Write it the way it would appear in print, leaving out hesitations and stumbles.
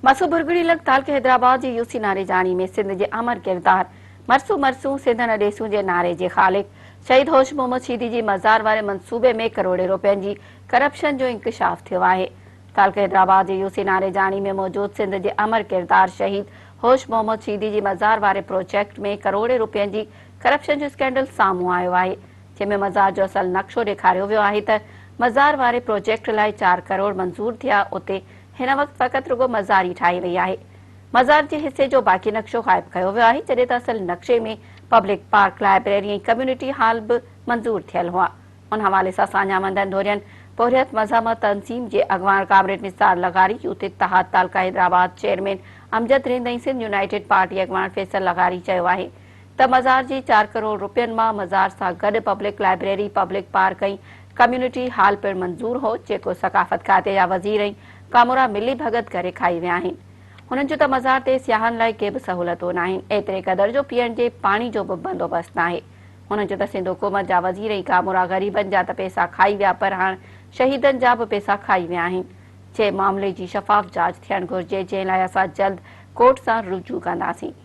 مسو ڀرڳڙي لڳ تعلقي حيدرآباد جي يوسي ناريجاڻي ۾ سنڌ جي امر ڪردار مرسون مرسون سنڌ نه ڏيسون جي نعري جي خالق شهيد هوش محمد شيدي جي مزار واري منصوبي ۾ ڪروڙين روپين جي ڪرپشن جو انڪشاف ٿيو آهي. تعلقي حيدرآباد جي يوسي ناريجاڻي ۾ موجود سنڌ جي امر ڪردار شهيد هوش محمد شيدي جي مزار واري پروجيڪٽ ۾ ڪروڙين روپين جي ڪرپشن جو اسڪينڊل سامهون آيو آهي جنهن ۾ مزار جو اصل نقشو ڏيکاريو ويو آهي ته مزار واري پروجيڪٽ لاء چار ڪروڙ منظور ٿيا اتي هن وقت فقط رڳو مزار ئي ٺاهي وئي آهي. مزار جي حصي جو باقي نقشو غائب ڪيو ويو آهي، جڏهن ته اصل نقشي ۾ public park, library ۽ community hall به منظور ٿيل هئا. ان حوالي سان ساڃاهه وندن ڌرين پورهيت مزاحمت تنظيم جي اڳواڻ ڪامريڊ نثار لغاري، يوٿ اتحاد taluka Hyderabad chairman Amjad Rind ۽ Sindh united party اڳواڻ فيصل لغاري چيو آهي ته مزار جي چار ڪروڙ روپين مان مزار سان گڏ public library, public park ۽ community hall پڻ منظور هو، جيڪو ثقافت کاتي جا وزير ۽ ڪامورا ملي ڀڳت ڪري کائي ويا آهن. هنن چيو ته مزار تي سياحن لاء ڪي به سهولتون ناهن، ايتري قدر جو پيئڻ جي پاڻي جو به بندوبست ناهي. هنن چيو ته سنڌ حڪومت جا وزير ۽ ڪامورا غريبن جا ته پيسا کائي ويا پر هاڻ شهيدن جا به پيسا کائي ويا آهن، جنهن معاملي جي شفاف جاچ ٿيڻ گهرجي، جنهن لاء اسان جلد ڪورٽ سان رجوع ڪنداسين.